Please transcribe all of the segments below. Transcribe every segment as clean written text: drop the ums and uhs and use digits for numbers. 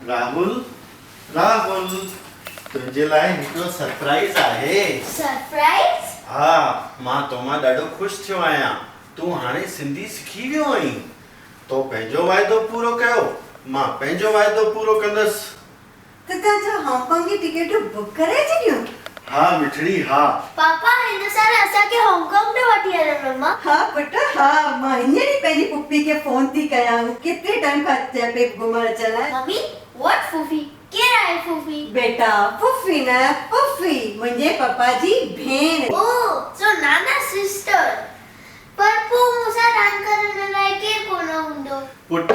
راهول راهول تنهنجي لاء هڪڙو سرپرائيز آهي. سرپرائيز؟ ها مان تو مان ڏاڍو خوش ٿيو آهيان تون هاڻي سنڌي سکي ويو آهين. تو پنهنجو واعدو پورو ڪيو مان پنهنجو واعدو پورو ڪندس. ته توهان ڇا هانگ ڪانگ جون ٽڪيٽون بڪ ڪرائي ڇڏيون؟ ها مٺڙي ها. پاپا هن سال اسان کي هانگ ڪانگ نه وٺي هلن مما. ها پٽ ها مان هينئر ئي پنهنجي پڦي کي فون ٿي ڪيان هو ڪيتري ٽائيم کان چئي پئي گهمڻ اچڻ لاء. ممي واٽ ڦوڦي ڪير آهي ڦوڦي؟ بيٽا ڦوڦي نه پڦي منهنجي پپا جي ڀيڻ. او سو نانا سسٽر پر پوء مون سان راند ڪرڻ لاء ڪير ڪونه هوندو. پٽ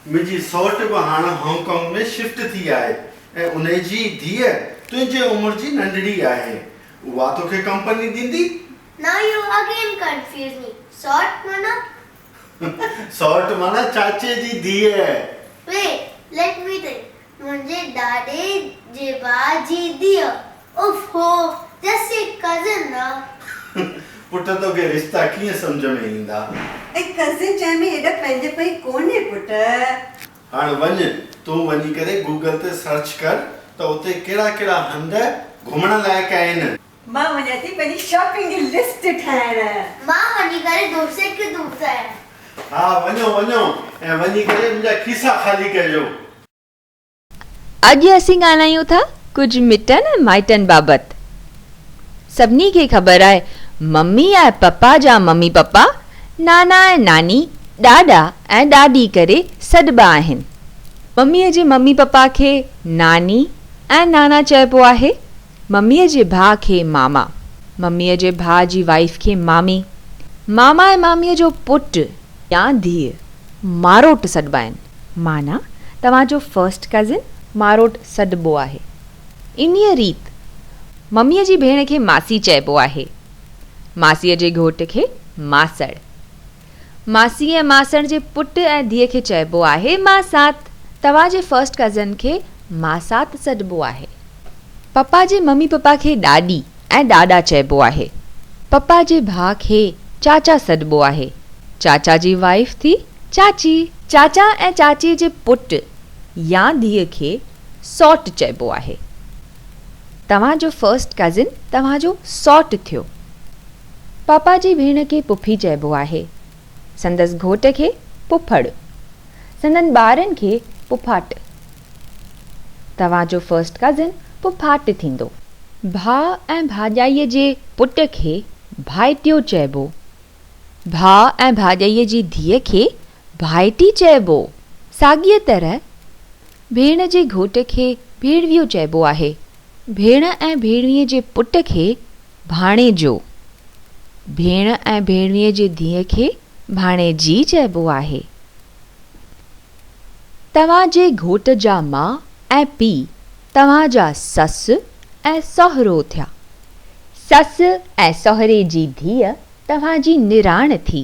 منهنجي سئوٽ به هاڻ هانگ ڪانگ ۾ شفٽ ٿي آهي ۽ انهي جي ڌيء تنهنجي عمر جي ننڍڙي آهي. اها توکي ڪمپني ڏيندي؟ Now you again confuse me. سئوٽ معنيٰ؟ سئوٽ معنيٰ چاچي جي ڌيء. Wait, let me think. منهنجي ڏاڏي جي ڀاء جي ڌيء. اف هو، جسٽ اي ڪزن نه. پٽ توکي رشتا ڪيئن سمجهه ۾ ايندا. ۽ ڪزن چئڻ ۾ ايڏا پنهنجپائي ڪونهي پٽ. هاڻ وڃ تون وڃي ڪري گوگل تي سرچ ڪر ته اتي ڪهڙا ڪهڙا هنڌ گهمڻ لائق آهن. مان وڃان ٿي پنهنجي شاپنگ جي لسٽ ٺاهڻ. مان وڃي ڪري دوستن کي ٿو ٻڌايان. ها وڃو وڃو ۽ وڃي ڪري منهنجا کيسا خالي ڪجو. اڄ اسين ڳالهايون ٿا ڪجهه مٽن ۽ مائٽن بابت. سڀني کي خبر آهي ممي ۽ پپا جا ممي پپا، نانا ۽ ناني، ڏاڏا ۽ ڏاڏي ڪري سڏبا آهن. مميء جي ممي پپا کي ناني ۽ نانا چئبو آهي. مميء جي ڀاء کي ماما، مميء جي ڀاء جي وائيف کي مامي، ماما ۽ ماميء جو پٽ يا ڌيء ماروٽ سڏبا آهن. معنيٰ توهان جو فرسٽ ڪزن ماروٽ سڏبو آهي. انهيء ريت مميء جي ڀيڻ کي ماسي چئبو آهي. ماسيء جي گهوٽ کي ماسڙ. ماسي ۽ ماسڻ جي پٽ ۽ ڌيء کي چئبو آهي ماسات. توهان جي فرسٽ ڪزن کي ماسات سڏبو آهي. پپا جي ممي پپا کي ڏاڏي ۽ ڏاڏا چئبو آهي. پپا جي ڀاء کي چاچا سڏبو آهي. چاچا جي وائيف ٿي چاچي. چاچا ۽ چاچيء جي پٽ يا ڌيء کي سئوٽ چئبو آهي. توهان جو فرسٽ ڪزن توهان جو سئوٽ ٿيو. پاپا جي ڀيڻ کي پڦي چئبو آهي. سندس گهوٽ کي پڦڙ. سندن ٻارن کي پڦاٽ. توهان جو فرسٽ ڪزن پڦاٽ ٿيندو. ڀاء ۽ ڀاڄائيء جي پٽ کي ڀائٽيو چئبو. ڀاء ۽ ڀاڄائيء جي ڌيء کي ڀائٽي چئبو. ساڳيء طرح ڀيڻ جي گهوٽ کي ڀيڻويو چئبو آهي. ڀيڻ ۽ ڀيڻويي جي پٽ کي ڀاڻيجو. ڀيڻ ۽ ڀيڻويي جي ڌيء کي ڀاڻيجي چئبو آهي. توهان جي گهوٽ جا ماء ۽ پيء توهان جا سس ۽ سهرو ٿيا. سس ۽ سهري جي ڌيء توهان جي نراڻ ٿي.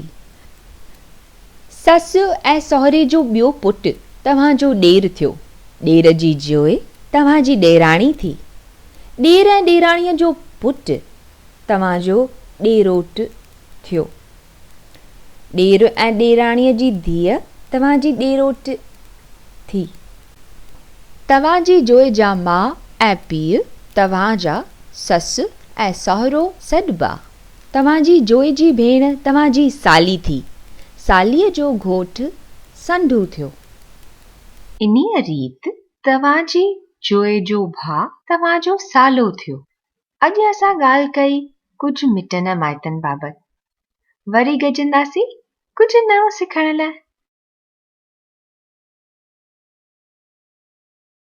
سس ۽ سهري جو ٻيو پٽ توهان جو ڏير ٿيو. ڏير جي جوء توهان جي ڏيراڻي ٿي. ڏير ۽ ڏيراڻيء جو پٽ توهان جو ڏيروٽ ٿيو. ڏير ۽ ڏيراڻيء جي ڌيء توهان جي ڏيروٽ ٿي. توهان جي جوء جا ماء ۽ پيء توهان جا سس ۽ سهرو سڏبا. توهان جي جوء جي ڀيڻ توهان جي سالي ٿي. ساليء جو گهوٽ سنڍو ٿيو. انهيء ريت توهان جي جوء جو ڀاء توهان جو سالو ٿيو. اڄ اسان ڳالهه ڪئي ڪجهه مٽن ۽ مائٽن بابت. وري گڏجنداسين ڪجهه نئون سکڻ لاء.